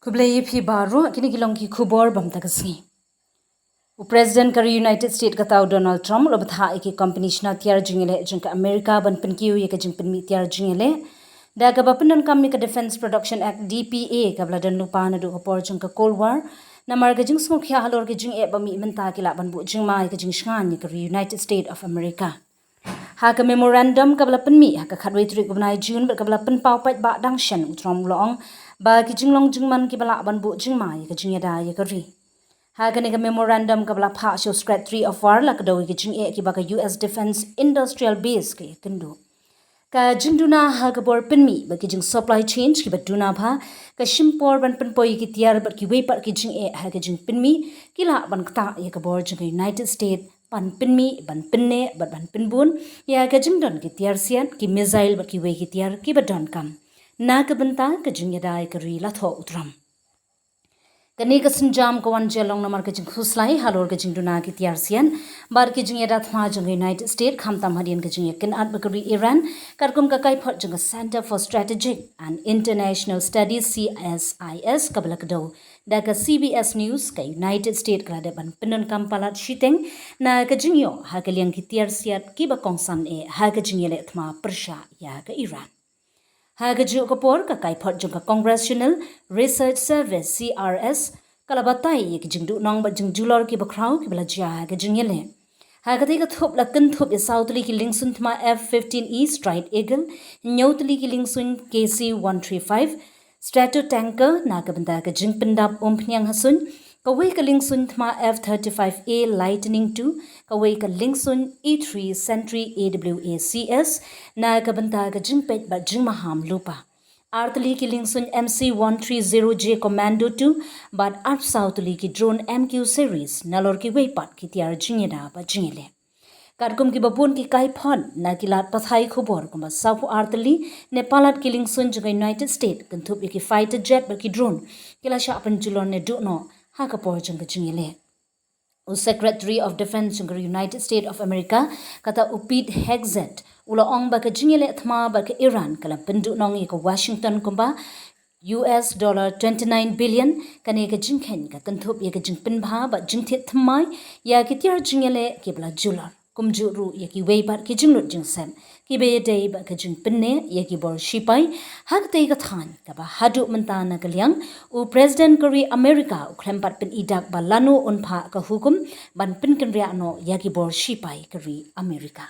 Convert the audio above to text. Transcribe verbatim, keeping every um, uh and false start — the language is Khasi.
Khublei ïa phi baroh, kine ki long ki khubor bam ta ka sngi. U President ka ri United States kata u Donald Trump u la bthah ïa ki company shna tiar jingïaleh jong ka America ban pynkiew ïa ka jingpynmih tiar jingïaleh da kaba pyndonkam ïa ka Defense Production Act, D P A, kaba la don lypa naduh ka por jong ka Cold War. Namar ka jingsngewkhia halor ki jingeh ba mih mynta ki lah ban buh jingma ïa ka jingshngaiñ ïa ka ri United States of America. Ha ka memorandum kaba la pynmih ha ka khatwei tarik u bnai June bad kaba la pynpaw paidbah dang shen, u Trump u la ong ba ki jinglong jingman kiba lah ban buh jingma ïa ka jingïada ïa ka ri. Ha kane ka memorandum kaba la phah sha u Secretary of War la kdew ïa ki jingeh kiba ka U S Defense Industrial Base ka ïakynduh. Ka jingduna ha ka bor pynmih bad ki jing supply chain kiba duna bha ka shim por ban pynpoi ïa ki tiar bad kiwei pat ki jingeh ha ka jingpynmih ki lah ban ktah ïa ka bor jong ka United States ban pynmih, ban pynneh bad ban pynbun ïa ka jingdon ki tiar siat, ki missile bad kiwei ki tiar kiba donkam. Na ka bynta ka jingïada ïa ka ri, la thoh u Trump. Kane ka sienjam ka wan jyllong namar ka jingkhuslai halor ka jingduna ki tiar siat bad ki jingïada thma jong ka United States, khamtam hadien ka jingïakynad bad ka ri Iran, katkum ka kaiphod jong ka Center for Strategic and International Studies, C S I S, kaba la kdew da ka C B S News. Ka United States ka la dep ban pyndonkam palat shiteng na ka jingïoh ha ka liang ki tiar siat kiba kongsan eh ha ka jingïaleh thma pyrshah ïa ka Iran. Ha kajuh ka por, ka kaiphod jong ka Congressional Research Service, C R S, ka la batai ïa ki jingduhnong bad jingjulor kiba khraw kiba la jia ha ka jingïaleh. Ha katei ka thup la kynthup ïa saw tylli ki liengsuiñ thma F fifteen E Strike Eagle, hynñiew tylli ki liengsuiñ K C one three five Stratotanker na ka bynta ka jingpyndap umphniang ha suiñ, kawei ka liengsuiñ thma F thirty-five A Lightning two, kawei ka liengsuiñ E three Sentry A W A C S na ka bynta ka jingpeit bad jingmaham lypa, ar tylli ki liengsuiñ M C one three zero J Commando two bad arphew saw tylli ki drone M Q series, nalor kiwei pat ki tiar jingïada bad jingïaleh. Katkum kiba bun ki kaiphod na ki lad pathai khubor kumba sawphew ar tylli ne palat ki liengsuiñ jong ka United States, kynthup ïa ki fighter jet bad ki drone, ki la shah pynjulor ne duh noh ha ka por jong ka jingïaleh. U Secretary of Defense jong ka United States of America, kata u Pete Hegseth, u la ong ba ka jingïaleh thma bad ka Iran ka la pynduhnong ïa ka Washington kumba U S dollar twenty-nine billion. Kane ka jingkheiñ ka kynthup ïa ka jingpynbha bad jingthied thymmai ïa ki tiar jingïaleh kiba la julor, kumjuh ruh ïa kiwei pat ki jinglut jingsep kiba ïadei bad ka jingpynneh ïa ki bor shipai ha katei ka thaiñ, kaba haduh mynta na ka liang u President ka ri America u khlem pat pyni dak ba lano un phah ka hukum ban pynkynriah noh ïa ki bor shipai ka ri America.